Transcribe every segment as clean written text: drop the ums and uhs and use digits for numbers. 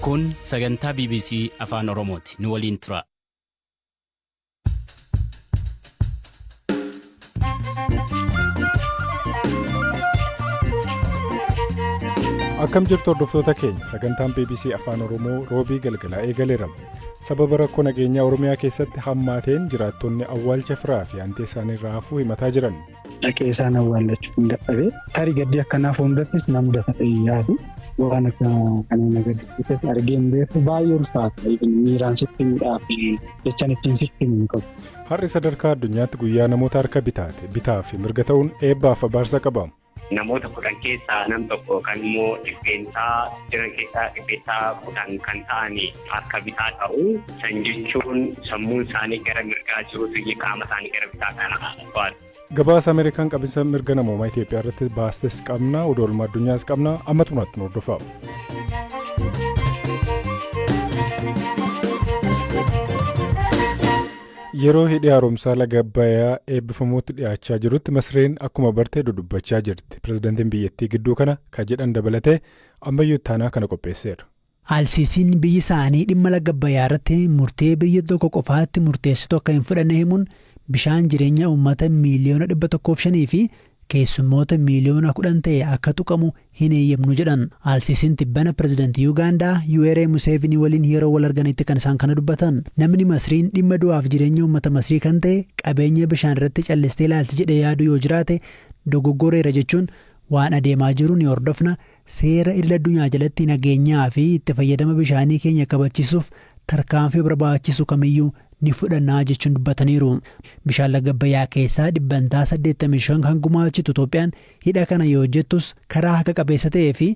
Kun sagantaa BBC Afaan Oromooti. Nu waliin tura. Akkam jirtu hordoftoota keenya, sagantaan BBC Afaan Oromoo roobii galgalaa eegaleera. Sababa rakkoo nageenyaa Oromiyaa keessatti hammaateen jiraattonni awwaalcha firaa fi aantee isaanii irraa hafuu himataa jiran. Dhaqee isaan awwaallachuu hin dadhabee tarii gaddi akkanaa fuuldurattis na mudata ta'ee yaadu waan akka kana na gaddisiises argee hin beeku, baay'ee ulfaata, miiraan sitti miidhaa fi jechaan ittiin sitti hin qabu. Har'i sadarkaa addunyaatti guyyaa namoota harka bitaate bitaa fi mirga ta'uun eebbaaf abaarsa qaba. Namoota 10 keessaa nam tokko kan immoo dhibbeentaa jiran keessaa 10% kan ta'an harka bitaa ta'u. San jechuun sammuun isaanii gara mirgaa jirutu qaama isaanii gara bitaa kana baatu. Gabaasa Ameerikaan qabinsa mirga namoomaa Itoophiyaa irratti baastes qabna, oduu oolmaa addunyaas qabna, amma xumuraatti nu hordofaa. Yeroo hidhi haaromsaa laga Abbayyaa eebbifamuutti dhiyaachaa jirutti Masreen akkuma barte dudubbachaa jirti. Pirezidaantiin biyyattii gidduu kana kan jedhan dabalatee ammayyuu ittaanaa kana qopheesseera. Alsiisiin biyyi isaanii dhimma laga Abbayyaa irratti murtee biyya tokko qofaatti murteessitu akka hin fudhanne himuun, bishaan jireenya uummata miiliyoona 105 fi keessummoota miiliyoona 10 ta'e akka tuqamu hin eeyyamnu jedhan. Alsiisiin tibbana pirezidaantii Yuugaandaa Yuweeree Museevinii waliin yeroo wal arganitti kan isaan kana dubbatan. Namni Masriin dhimma du'aaf jireenya uummata Masrii kan ta'e qabeenya bishaan irratti callistee ilaalti jedhee yaadu yoo jiraate dogoggoreera jechuun, waan adeemaa jiru ni hordofna, seera idil addunyaa jalatti nageenyaa fi itti fayyadama bishaanii keenya kabachiisuuf tarkaanfii barbaachisu kamiyyuu ni fudhannaa jechuun dubbataniiru. Bishaan laga Abbayyaa keessaa dhibbantaa 85 kan gumaachitu Itoophiyaan hidha kana yoo hojjettus karaa haqa qabeessa ta'ee fi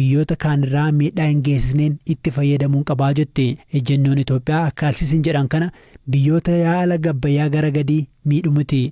biyyoota kaanirraa miidhaa hin geessisneen itti fayyadamuun qabaa jetti. Ejjennoon Itoophiyaa akka Alsiisiin jedhan kana biyyoota yaa'a laga Abbayyaa gara gadii miidhu miti.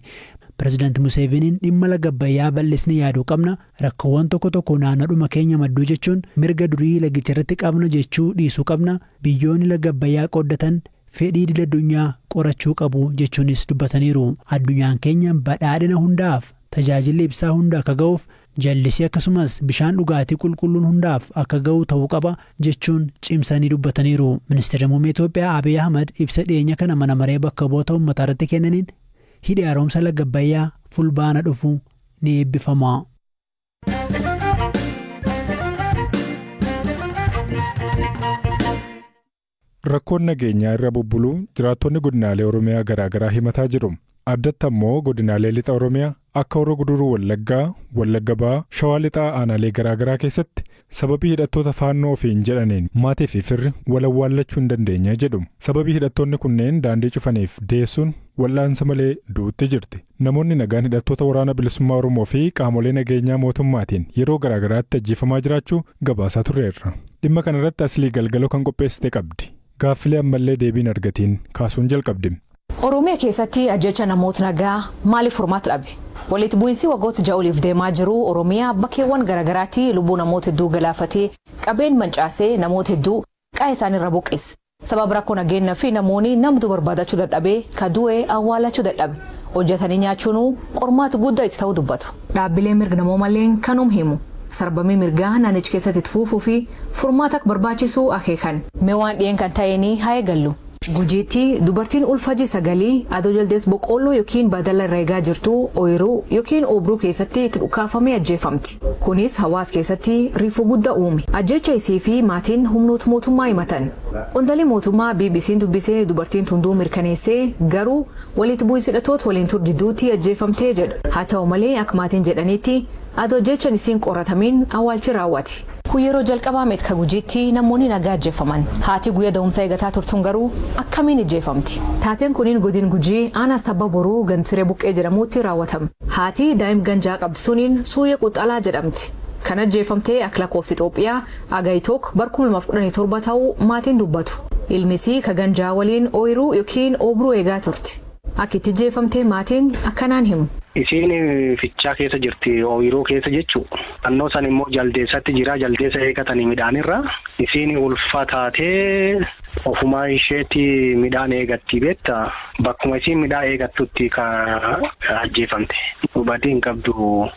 Pireezidaanti Museeveniin dhimma laga Abbayyaa bal'isnee yaaduu qabna, rakkoowwan tokko tokko naannoodhuma keenya madduu jechuun mirga durii lagicha irratti qabna jechuu dhiisuu qabna, biyyoonni laga Abbayyaa qooddatan fedhii idil addunyaa qorachuu qabu jechuunis dubbataniiru. Addunyaan keenya badhaadhina hundaaf, tajaajilli ibsaa hunda akka ga'uuf, jallisii akkasumas bishaan dhugaatii qulqulluun hundaaf akka ga'u ta'uu qaba jechuun cimsanii dubbataniiru. Ministeerri Muummee Itoophiyaa Abiy Ahmad ibsa dhiyeenya kana mana maree bakka bu'oota uummataa irratti kennaniin hidhi haaromsa laga Abbayyaa fulbaana dhufu ni eebbifama. Rakkoon nageenyaa irra bubbuluu jiraattonni godinaalee Oromiyaa garaa garaa himataa jiru. Addatti ammoo godinaalee lixa Oromiyaa akka Horoo Guduruu Wallaggaa, Wallagga Bahaa, Shawaa Lixaa aanaalee garaa garaa keessatti sababii hidhattoota faannoo ofiin jedhaniin maatii fi firri wal awwaallachuu hin dandeenye jedhu. Sababii hidhattoonni kunneen daandii cufaniif deessuun wal'aansa malee duutti jirti. Namoonni nagaan hidhattoota waraana bilisummaa Oromoo fi qaamolee nageenyaa mootummaatiin yeroo garaa garaatti ajjeefamaa jiraachuu gabaasaa turreerra. Dhimma kanarratti Aslii Galgaloo kan qopheessite qabdi. Gaaffilee ammallee deebiin argatiin kaasuun jalqabdi. Oromiyaa keessatti ajjecha namoota nagaa maaliif furmaata dhabe? Walitti bu'iinsi waggoota 6 oliif deemaa jiru Oromiyaa bakkeewwan garaagaraatti lubbuu namoota hedduu galaafatee, qabeen mancaasee, namoota hedduu qa'ee isaaniirra buqqise. Sababa rakkoo nageenyaa fi namoonni namdu barbaadachuu dadhabee ka du'e awwaalachuu dadhabe. Hojjetanii nyaachuun qormaata guddaa itti ta'uu dubbatu. Dhaabbileen mirga namoomalleen kanum himu. Sarbamii mirgaa naannicha keessatti itti fufuu fi furmaata akka barbaachisu akeekan. Mee waan dhiyeen kan ta'een haa eegallu. Gujiitti dubartiin ulfa ji'a 9 adoo jaldees boqqoolloo yookiin badala irra eegaa jirtu ooyiruu yookiin oobruu keessatti itti dhukaafamee ajjeefamti. Kunis hawaasa keessatti rifuu guddaa uume. Ajjeecha isii fi maatiin humnoota mootummaa himatan. Qondaalli mootummaa BBC'n dubbisee dubartiin tunduu mirkaneessee, garuu walitti bu'iinsa hidhattoota waliin ture gidduutti ajjeefamtee jedha. Haa ta'u malee, akka maatiin jedhanitti adoo ajjeechaan isiin qoratamin awwaalchi raawwate. Kun yeroo jalqabaa miti ka Gujiitti namoonni nagaa ajjeefaman. Haati guyyaa da'umsaa eegataa turtuun garuu akkamiin ajjeefamti? Taateen kuniin godin Gujii aanaa Sabba Boruu Gantiree Buqqee jedhamuutti raawwatame. Haati daa'im ganjaa qabdu tuniin Suuyee Quxxalaa jedhamti. Kan ajjeefamte akka lakkoofsa Itoophiyaa Hagayya 1 bar 2017 ta'uu maatiin dubbatu. Ilmisii ka ganjaa waliin ooyiruu yookiin oobruu eegaa turte. Akka itti ajjeefamte maatiin akkanaan himu. Isiin fichaa keessa jirti ooyiruu keessa jechuudha. Naannoo san immoo jaldeessatti jira jaldeessa eegatanii midhaanirra. Isiin ulfa taatee ofumaa isheetti midhaan eegatti beektaa bakkuma isiin midhaan eegattutti kan ajjeefamte. Badii hin qabdu.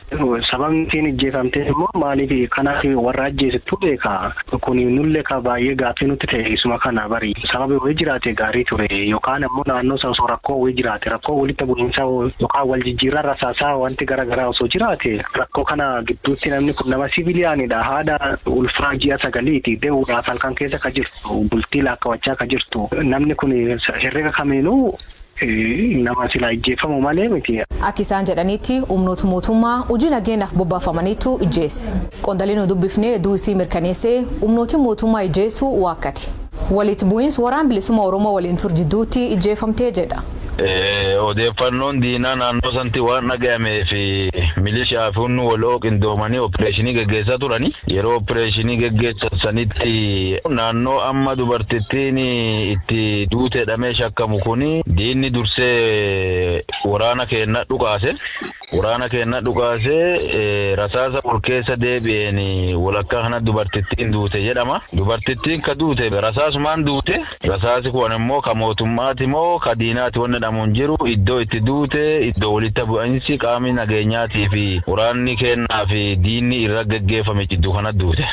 Sababni isiin ajjeefamte immoo maaliif kanaaf warra ajjeesittu beekaa. Kun nullee ka baay'ee gaaffii nutti ta'e isuma kana bari. Sababi wayii jiraate gaarii ture yookaan ammoo naannoo sana osoo rakkoo wayii jiraate rakkoo walitti bu'iinsa yookaan wal jijjiirraa rasaasaa wanti garaagaraa osoo jiraate rakkoo kana gidduutti namni kun nama siviiliyaanidha. Haadha ulfaa ji'a 9 dee'uudhaaf halkan keessa ka jirtu bultii lakkaawachaa ka jirtu namni kun herrega kamiinuu nama silaa ijjeefamu malee miti. Akka isaan jedhanitti humnoota mootummaa hojii nageenyaaf bobbaafamaniitu ijjeesse. Qondaalli nu dubbifnee du'isii mirkaneessee humnooti mootummaa ijjeessu waakkati. Walitti bu'iinsi waraan bilisummaa Oromoo waliin ture jidduutti ijjeefamtee jedha. Odeeffannoon diinaa naannoo sanatti waan dhaga'amee fi milishaa fi humni waloo qindoomanii opereeshinii geggeessaa turani. Yeroo opereeshinii geggeessan sanitti naannoo amma dubartittiin itti duuteedhamee shakkamu kuni diinni dursee waraana keenna dhukaase. Waraana keenna dhukaase rasaasa ol keessa deebi'een walakkaa kana dubartittiin duute jedhama. Dubartittiin ka duute rasaasumaan duute. Rasaasi kun immoo ka mootummaati moo ka diinaati wanni jedhamuun jiru iddoo itti duute iddoo walitti bu'insi qaamni nageenyaatii fi waraanni kennaa fi diinni irra geggeeffame jidduu kana duute.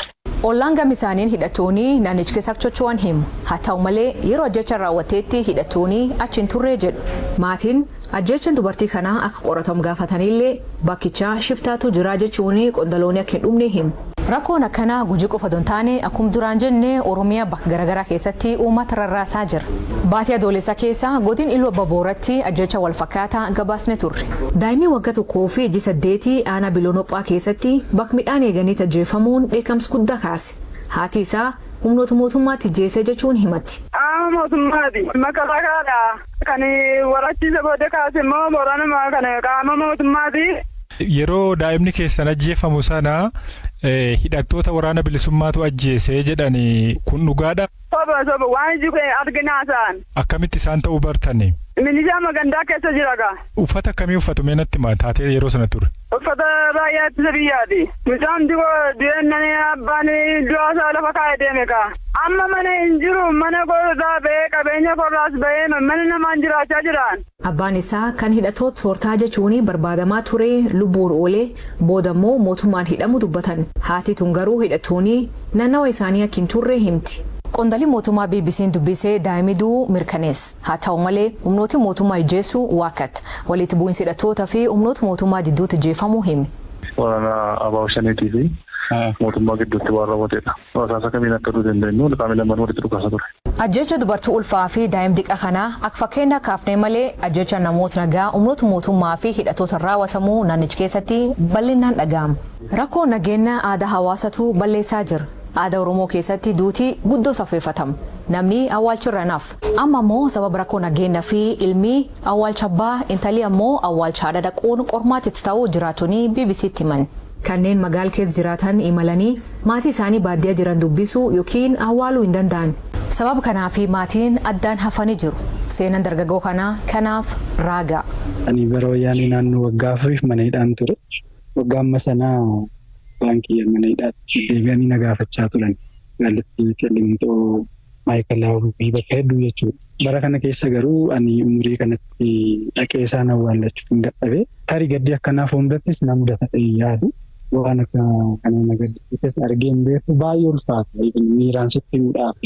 Ollaan gama isaaniin hidhattoonni naannicha keessa socho'an himu. Haa ta'u malee yeroo ajjeechaan raawwateetti hidhattoonni achi hin turre jedhu. Maatiin ajjeechaan dubartii kanaa akka qoratamu gaafatanillee bakkichaa shiftaatu jira jechuun qondaloonni akka hin dhumne himu. Rakkoon akkanaa Gujii qofa osoo hin taane akkuma duraan jenne Oromiyaa bakka garaagaraa keessatti uummata rarraasaa jira. Baatii Adoolessaa keessa godin Iluu Abbabooratti ajjeecha wal fakkaataa gabaasne turre. Daa'imni waggaa 1 fi ji'a 8 aanaa Biloonophaa keessatti bakka midhaan eeganitti ajjeefamuun dheekkamsa guddaa kaase. Haati isaa humnoota mootummaatti ijjeese jechuun himatti. Qaama mootummaati. Makalakaadha. Kan warachiisa booda kaase immoo waraanuma kan qaama mootummaati. Yeroo daa'imni keessan ajjeefamu sana hidhattoota waraana bilisummaatu ajjeese jedhani kun dhugaadha? Soba soba waan iji arginaa isaan. Akkamitti isaan ta'uu bartani? Milishaa magandaa keessa jira gaa. Uffata akkamii uffatu mee natti himaa taatee yeroo sana ture? Uffata raayyaa ittisa biyyaati. Mucaan du'eennan abbaan du'aa isaa lafa kaa'ee deeme gaa. Amma mana hin jiru mana korraa ba'ee qabeenya korraas ba'ee mana namaan jiraachaa jiraan. Abbaan isaa kan hidhattoota soortaa jechuun barbaadamaa ture lubbuun oolee booda immoo mootummaan hidhamu dubbatan. Haati tun garuu hidhattoonni naannawa isaanii akka hin turre himti. Qondaalli mootummaa BBC'n dubbisee daa'imni du'uu mirkaneesse. Haa ta'u malee humnooti mootummaa ijjeessu waakkate. Walitti bu'iinsi hidhattootaa fi humnoota mootummaa jidduutti ijjeefamuu hime. Waraana ABO shaniitii fi mootummaa gidduutti waan raawwatedha. Rasaasa kamiin akka duute hin beeknu qaamni lamaan walitti dhukaasa ture. Ajjecha dubartii ulfaa fi daa'im diqa kanaa akka fakkeenya kaafnee malee ajjecha namoota nagaa humnoota mootummaa fi hidhattoota raawwatamuu naannicha keessatti bal'inaan dhaga'ama. Rakkoo nageenya aadaa hawaasatu balleessaa jira. Aadaa Oromoo keessatti duutii guddoo safeeffatama. Namni awwaalchirra naaf. Amma immoo sababa rakkoo nageenya fi ilmi awwaalcha abbaa intalli ammoo awwaalcha haadha dhaquun qormaatitti ta'uu jiraatonni BBCtti himan. Kanneen magaala keessa jiraatan imalanii maatii isaanii baadiyyaa jiran dubbisuu yookiin awwaaluu hin danda'an. Sababa kanaaf maatiin addaan hafanii jiru. Seenaan dargaggoo kanaa kanaaf raagaa. Ani bara wayyaanee naannoo waggaa 4 mana hidhaan ture. Waggaa amma sanaa baankii mana hidhaatti deebi'anii na gaafachaa turan. Gaalittii, Qillinxoo, Maayikalaawii bakka hedduu jechuudha. Bara kana keessa garuu ani umurii kanatti dhaqee isaan awwaallachuu hin dadhabee. Tarii gaddi akkanaaf hundattis na mudata ta'ee yaadu. Waan akka kana na gaddisiises argee hin beeku baay'ee ulfaata. Miiraan sitti himuudhaaf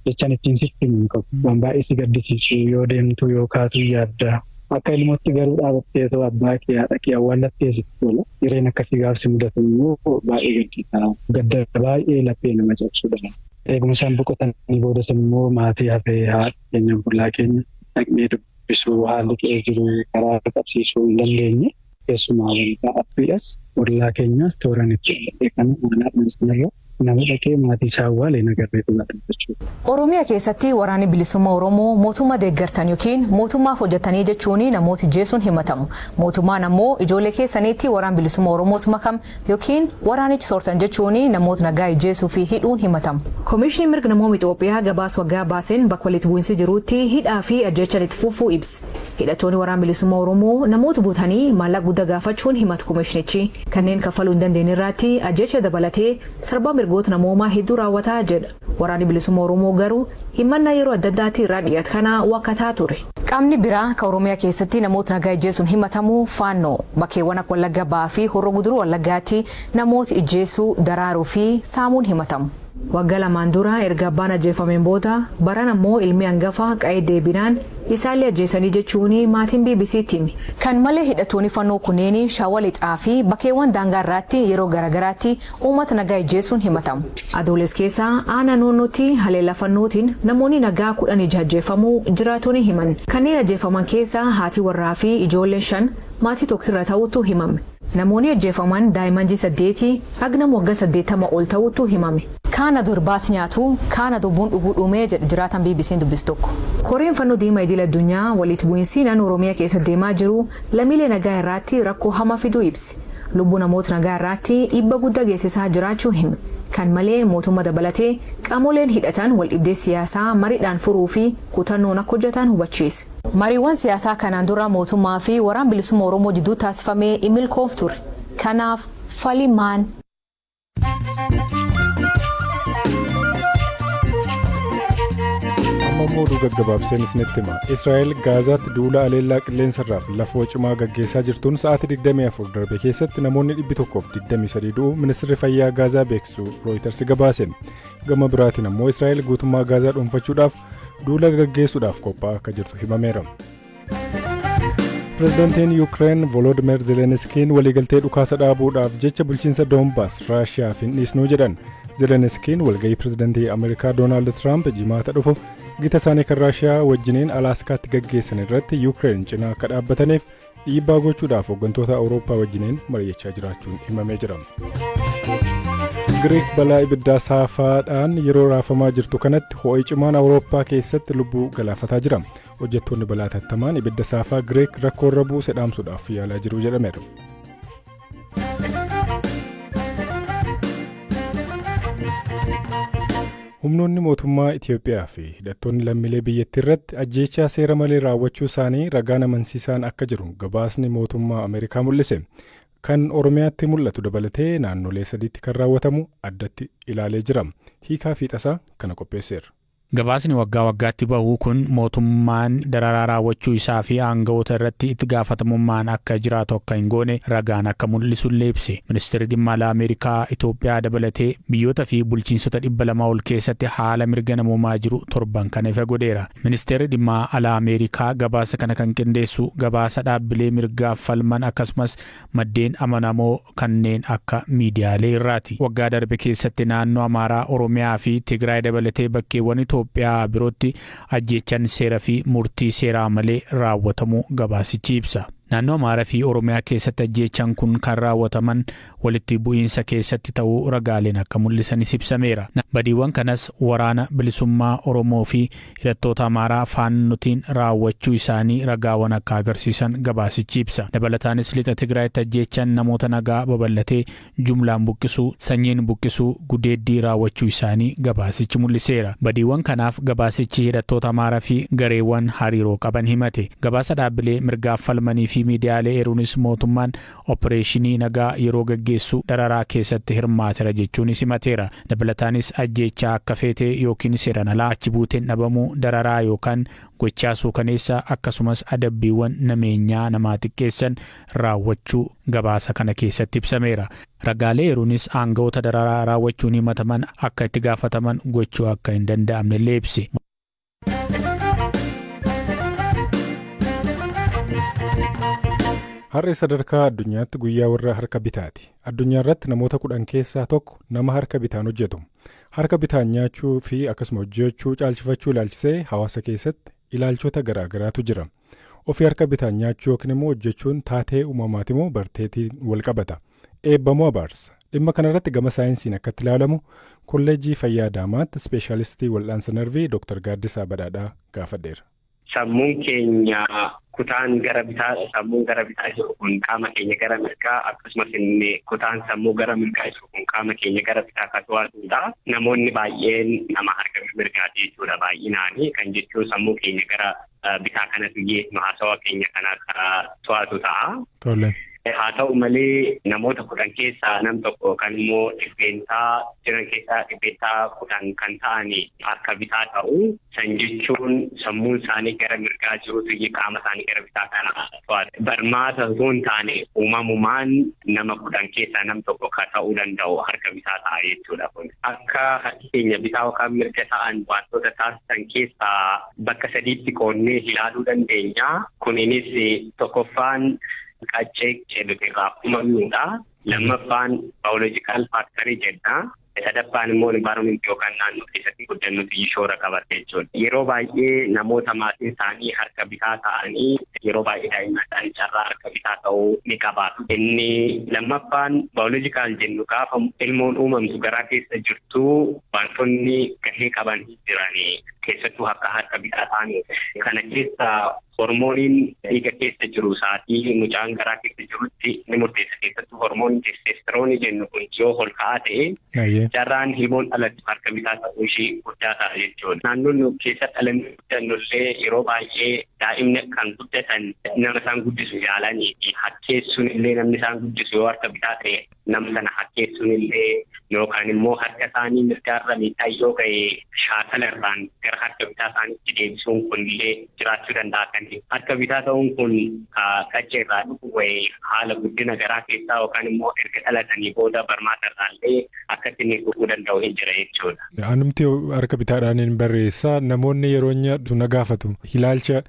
jechaan ittiin sitti himu hin qabu. Waan baay'ee si gaddisiisu yoo deemtu yoo kaatu yaadda. Akka ilmootti garuu dhaabattee otoo abbaa kee haadha kee awwaallattee sitti tola. Hireen akkasii gaafsi mudatu immoo baay'ee gaddita. Gadda baay'ee laphee nama cabsudha. Eegumsaan boqotanii boodas immoo maatii hafee haadha keenya obbulaa keenya dhaqnee dubbisuu haalli qe'ee jiru karaa qabsiisuu hin dandeenye. Keessumaa wanta abbiidhas ollaa keenyas tooraan itti kan aanaadhaan irra Nama dhaqee maatii isaa awwaale hin agarree dhugaadha jechuudha. Oromiyaa keessatti Waraanni Bilisummaa Oromoo mootummaa deeggartan yookiin mootummaaf hojjetanii jechuun namooti jeesuun himatamu. Mootummaan ammoo ijoollee keessaniitti Waraan Bilisummaa Oromootu makam yookiin waraanichi soortan jechuun namoota nagaa ijjeesuu fi hidhuun himatamu. Komishiniin Mirga Namooma Itoophiyaa gabaasa waggaa baaseen bakka walitti bu'iinsi jirutti hidhaa fi ajjeechaan itti fufuu ibse. Hidhattoonni Waraan Bilisummaa Oromoo namoota butanii maallaqa guddaa gaafachuun himata komishinichi. Kanneen kaffaluu hin dandeenye irratti ajjeecha dabalatee sarbaa mirgoota namoomaa hedduu raawwataa jedha. Waraanni Bilisummaa Oromoo garuu himannaa yeroo adda addaatti irraa dhiyaatu kana wakkataa ture. Qaamni biraa kan Oromiyaa keessatti namoota nagaa ijjeesuun himatamu Faannoo bakkeewwan akka Wallagga Ba'aa fi Horroo Guduruu Wallaggaatti namoota ijjeesuu, daraaruu fi saamuun himatamu. Waggaa lamaan dura erga abbaan ajjeefameen booda baran ammoo ilmi hangafa qa'ee deebinaan isaallee ajjeesanii jechuun maatiin BBCtti hime. Kan malee hidhattoonni fannoo kunneen Shawaa Lixaa fi bakkeewwan daangaa irraatti yeroo garaagaraatti uummata nagaa ijjeesuun himatamu. Adoolessa keessa aanaa Noonnootti haleellaa fannootiin namoonni nagaa 16 ajjeefamuu jiraattonni himan. Kanneen ajjeefaman keessa haati warraa fi ijoolleen 5 maatii tokko irra ta'utu himame. Namoonni ajjeefaman daa'imman ji'a 8 haga nama waggaa 80 ol ta'utu himame. Kaan adoo irbaata nyaatu, kaan adoo buna dhuguu dhumee jedhe jiraataan BBC'n dubbise tokko. Koreen Fannoo Diimaa Idil Addunyaa walitti bu'iinsi naannoo Oromiyaa keessa deemaa jiru lammiilee nagaa irraatti rakkoo hamaa fiduu ibse. Lubbuu namoota nagaa irraatti dhiibba guddaa geessisaa jiraachuu hime. Kan malee mootummaa dabalatee qaamoleen hidhatan waldhibdee siyaasaa mariidhaan furuu fi kutannoon akka hojjetan hubachiise. Mariiwwan siyaasaa kanaan dura mootummaa fi Waraan Bilisummaa Oromoo jidduu taasifame hin milkoofne ture. Kanaaf fali maan? Amma immoo oduu gaggabaabseen isinitti hima. Israa'el Gaazaatti duula aleellaa qilleensarraaf lafoo cimaa gaggeessaa jirtuun sa'aatii 24 darbe keessatti namoonni 123 du'uu ministeerri fayyaa Gaazaa beeksisuu Rooyiters gabaase. Gama biraatiin ammoo Israa'el guutummaa Gaazaa dhuunfachuudhaaf duula gaggeessuudhaaf qophaa'aa akka jirtu himameera. Pirezidaantiin Yuukireen Volodimir Zelenskiin waliigaltee dhukaasa dhaabuudhaaf jecha bulchiinsa Doonbaas Raashiyaaf hin dhiisnuu jedhan. Zelenskiin walga'ii pirezidaantii Ameerikaa Doonaald Tiraamp jimaata dhufu gita isaanii kan Raashiyaa wajjiniin Alaaskaatti gaggeessan irratti Yuukireen cinaa akka dhaabbataniif dhiibbaa gochuudhaaf hooggantoota Awurooppaa wajjiniin mari'achaa jiraachuun himamee jira. Giriik balaa ibiddaa saafaadhaan yeroo raafamaa jirtu kanatti ho'i cimaan Awurooppaa keessatti lubbuu galaafataa jira. Hojjettoonni balaa hatattamaan ibidda saafaa Giriik rakkoo irra buuse dhaamsuudhaaf yaalaa jiru jedhameera. Humnoonni mootummaa Itiyoophiyaa fi hidhattoonni lammiilee biyyattii irratti ajjeechaa seera malee raawwachuu isaanii ragaan amansiisaan akka jiru gabaasni mootummaa Ameerikaa mul'ise. Kan Oromiyaatti mul'atu dabalatee naannolee sadiitti kan raawwatamu addatti ilaalee jira. Hiikaa Fiixasaa kana qopheesseera. Gabaasni waggaa waggaatti bahu kun mootummaan dararaa raawwachuu isaa fi aanga'oota irratti itti gaafatamummaan akka jiraatu akka hin goone ragaan akka mul'isullee ibse. Ministeerri Dhimma Alaa Ameerikaa Itoophiyaa dabalatee biyyoota fi bulchiinsota 200 ol keessatti haala mirga namoomaa jiru torban kana ifa godheera. Ministeerri Dhimma Alaa Ameerikaa gabaasa kana kan qindeessu gabaasa dhaabbilee mirgaaf falman akkasumas maddeen amanamoo kanneen akka miidiyaalee irraati. Waggaa darbe keessatti naannoo Amaaraa, Oromiyaa fi Tigraay dabalatee bakkeewwan Itoophiyaa birootti ajjeechaan seera fi murtii seeraa malee raawwatamuu gabaasichi ibsa. Naannoo Amaaraa fi Oromiyaa keessatti ajjeechaan kun kan raawwataman walitti bu'iinsa keessatti ta'uu ragaaleen akka mul'isanis ibsameera. Badiiwwan kanas Waraana Bilisummaa Oromoo fi hidhattoota Amaaraa Faannotiin raawwachuu isaanii ragaawwan akka agarsiisan gabaasichi ibsa. Dabalataanis Lixa Tigraayitti ajjeechaan namoota nagaa babal'atee jumlaan buqqisuu, sanyiin buqqisuu, gudeeddii raawwachuu isaanii gabaasichi mul'iseera. Badiiwwan kanaaf gabaasichi hidhattoota Amaaraa fi gareewwan hariiroo qaban himate. Gabaasa dhaabbilee mirgaaf falmanii fi miidiyaalee eeruunis mootummaan oppireeshinii nagaa yeroo gaggeessu dararaa keessatti hirmaatera jechuunis himateera. Dabalataanis ajjeechaa akka feetee yookiin seeraan alaa achi buuteen dhabamuu, dararaa yookaan gochaa suukaneessaa akkasumas adabbiiwwan nameenyaa namaa xiqqeessan raawwachuu gabaasa kana keessatti ibsameera. Ragaalee eeruunis aanga'oota dararaa raawwachuun himataman akka itti gaafataman gochuu akka hin danda'amnellee ibse. Har'i sadarkaa addunyaatti guyyaa warra harka bitaati. Addunyaa irratti namoota 10 keessaa tokko nama harka bitaan hojjetu. Harka bitaan nyaachuu fi akkasuma hojjechuu caalchifachuu ilaalchisee hawaasa keessatti ilaalchota garaa garaatu jira. Ofii harka bitaan nyaachuu yookiin immoo hojjechuun taatee uumamaati moo barteetiin wal qabata? Eebba moo abaarsa? Dhimma kanarratti gama saayinsiin akkatti ilaalamu Kolleejjii Fayyaa Adaamaatti ispeeshaalistii wal'aansa narvii Dr. Gaaddisaa Badhaadhaa gaafadheera. Sammuun keenya kutaan gara bitaa, sammuun gara bitaa jiru kun qaama keenya gara mirgaa, akkasumas inni kutaan sammuu gara mirgaa jiru kun qaama keenya gara bitaa kan to'atudha. Namoonni baay'een nama harka mirgaati jechuudha baay'inaani. Kan jechuun sammuu keenya gara bitaa kanatu haasawaa keenya kana to'atu ta'a. Haa ta'u malee, namoota 10 keessaa nam tokko yookaan immoo dhibbeentaa jiran keessaa 10% kan ta'an harka bitaa ta'u. San jechuun sammuun isaanii gara mirgaa jirutu qaama isaanii gara bitaa kana to'ata. Barmaata osoo hin taane uumamumaan nama 10 keessaa nam tokko kan ta'uu danda'u harka bitaa ta'a jechuudha kun. Akka harki keenya bitaa yookaan mirga ta'an wantoota taasisan keessaa bakka sadiitti qoonnee ilaaluu dandeenya. Kuninis tokkoffaan qaccee nuti irraa uumamnudha. Lammaffaan biological factorii jenna. Sadaffaan immoo environment yookaan naannoo keessatti guddannutu shoora qabata jechuudha. Yeroo baay'ee namoota maatiin isaanii harka bitaa ta'anii yeroo baay'ee daa'imman isaanii carraa harka bitaa ta'uu ni qabaatu. Inni lammaffaan biological jennu, gaafa ilmoon uumamtu garaa keessa jirtu wantoonni gahee qaban jirani, keessattuu akka harka bitaa ta'anii. Kana keessa hormooniin dhiiga keessa jiru sa'aatii mucaan garaa keessa jirutti ni murteessa. Keessattuu hormooniin testosteroonii jennu kun yoo ol ka'aa ta'e, carraan ilmoon dhalattu harka bitaa ta'uu ishii guddaa ta'a jechuudha. Naannoon nu keessa dhalannee guddannullee yeroo baay'ee daa'imni kan guddatan nama isaan guddisu yaalanii fi hakkeessuun illee, namni isaan guddisu yoo harka bitaa ta'e nama sana hakkeessuun illee, yookaan immoo harka isaanii mirgaarra miidhaa yoo ga'e shaakala irraan gara harka bitaa isaaniitti deebisuun kun illee jiraachuu danda'a. Kan harka bitaa ta'uun kun qaccee irraa dhufu wayii haala guddina garaa keessaa yookaan immoo erga dhalatanii booda barmaata irraa illee akkatti inni dhufuu danda'u hin jira jechuudha. Anumti harka bitaadhaan hin barreessaa, namoonni yeroo nyaatu na gaafatu. Ilaalcha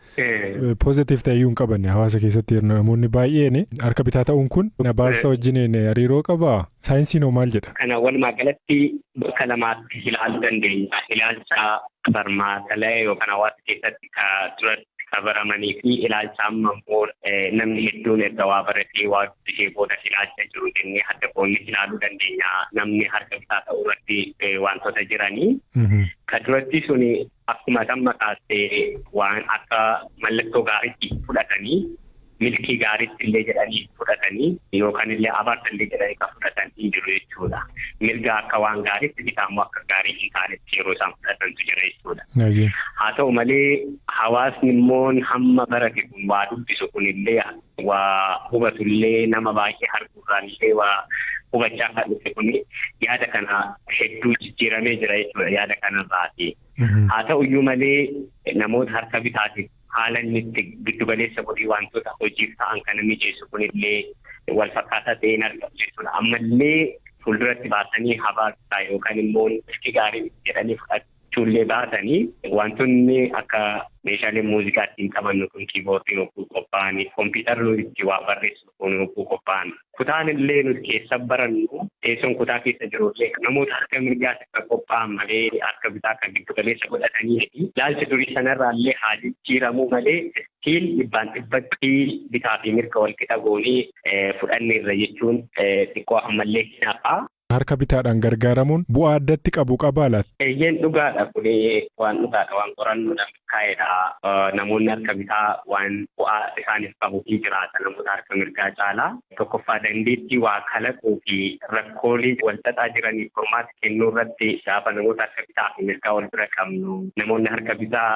positive ta'e hin qabanne hawaasa keessatti namoonni baay'een harka bitaa ta'uun kun abaarsa wajjin hariiroo qabaa? Saayinsiin hoo maal jedha? Kana walumaa galatti bakka lamaatti ilaaluu dandeenya. Ilaalcha barmaatalee yookaan hawaasa keessatti ka duratti baramanii fi ilaalcha amma immoo namni hedduun erga waa baratee waa dubbisee booda ilaalcha jiru jennee adda qoonnee ilaaluu dandeenya. Namni harka bitaa ta'uu irratti wantoota jiranii. Ka duratti suni akkuma amma kaastee waan akka mallattoo gaariitti fudhatanii, milkii gaariitti illee jedhanii fudhatanii, yookaan illee abaarsa illee jedhanii kan fudhatan hin jiru jechuudha. Mirga akka waan gaariitti, bitaa immoo akka gaarii hin taanetti yeroo isaan fudhatantu jira jechuudha. Haa ta'u malee, hawaasni immoo hamma barate kun, waa dubbisu kun illee, waa hubatu illee, nama baay'ee arguurraan illee waa hubachaa kan dhufe kun yaada kana hedduu jijjiiramee jira jechuudha yaada kanarraati. Haa ta'u iyyuu malee, namoota harka bitaatiif haala inni itti giddugaleessa godhee wantoota hojiif ta'an kana mijeessu kunillee wal fakkaataa ta'een argamu jechuudha. Ammallee fuulduratti baasanii habaarsaa yookaan immoo milkii gaarii jedhanii fudhachuullee baatanii, wantoonni akka meeshaalee muuziqaa ittiin taphannu kun, kiiboordiin yogguu qophaa'anii, kompiitarri nuti itti waa barreessu kun yogguu qophaa'an, kutaan illee nuti keessa barannu, teessoon kutaa keessa jiru illee namoota harka mirgaatti kan qophaa'an malee harka bitaa kan giddu galeessa godhatanii, ilaalcha durii sanarraa illee haa jijjiiramuu malee, still dhibbaan dhibbatti bitaa fi mirga wal qixa goonii fudhanneerra jechuun xiqqoo ammallee hin hafa. Harka bitaadhaan gargaaramuun bu'aa addatti qabu qabaa laata? Eeyyeen, dhugaadha. Kuni waan dhugaadha, waan qorannoodhaan kaa'edha. Namoonni harka bitaa waan bu'aa isaaniif qabu hin jiraata namoota harka mirgaa caalaa. Tokkoffaa, dandeettii waa kalaquu fi rakkoolee wal xaxaa jiraniif furmaata kennuu irratti gaafa namoota harka bitaa fi mirgaa wal bira qabnu, namoonni harka bitaa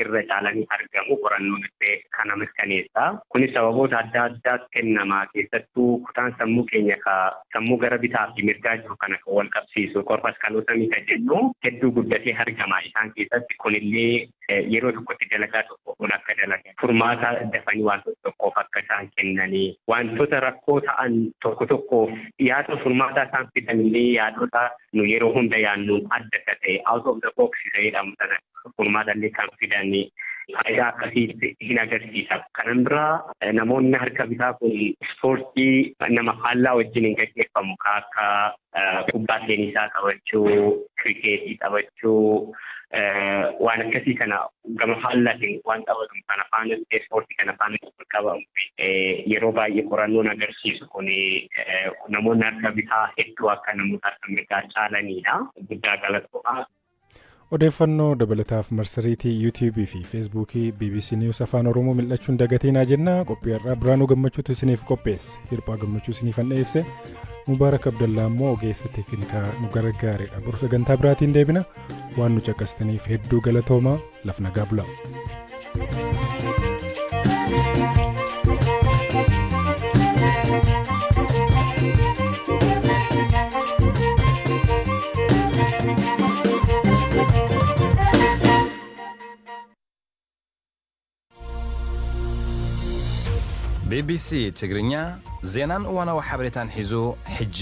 irra caalanii argamu, qorannoon illee kana mirkaneessa. Kunis sababoota adda addaatu kennama. Keessattuu kutaan sammuu keenya ka sammuu gara bitaa fi mirgaa jiru kana kan wal qabsiisu corpus callosumii kan jennu hedduu guddatee argama isaan keessatti. Kunillee yeroo tokkotti dalagaa tokko ol akka dalagan, furmaata dafanii wantoota tokkoof akka isaan kennanii, wantoota rakkoo ta'an tokko tokkoof yaada furmaataa isaan fidanillee yaadota nu yeroo hunda yaadnuun adda akka ta'e, out of the box isa jedhamu sana furmaata illee kan fidanii faayidaa akkasii hin agarsiisa. Kanan biraa, namoonni harka bitaa kun ispoortii nama faallaa wajjin hin gaggeeffamu akka kubbaa teenisaa taphachuu, kirikeetii taphachuu, wantoota akkasii irratti carraa Waan akkasii kana gama faallaatiin waan taphatamu kana faana ispoortii kana faana wal qabamu yeroo baay'ee qorannoon agarsiisu kun namoonni harka bitaa hedduu akka namoota harka mirgaa caalanidha. Guddaa galatooma. Odeeffannoo dabalataaf marsariitii Yuutiyuubii fi Feesbuukii BBC News Afaan Oromoo mil'achuun dagatinaa jenna. Qophii har'aa Biraanuu Gammachuutu isiniif qopheesse. Hirphaa Gammachuu isiniif dhiyeesse. Mubaarak Abdallaa immoo ogeessa teeknikaa nu gargaaredha. Boru sagantaa biraatiin deebina. Waan nu caqastaniif hedduu galatoomaa. Laf nagaa bulaa. ቢቢሲ ትግርኛ ዜናን እዋናዊ ሓበሬታን ሒዙ ሕጂ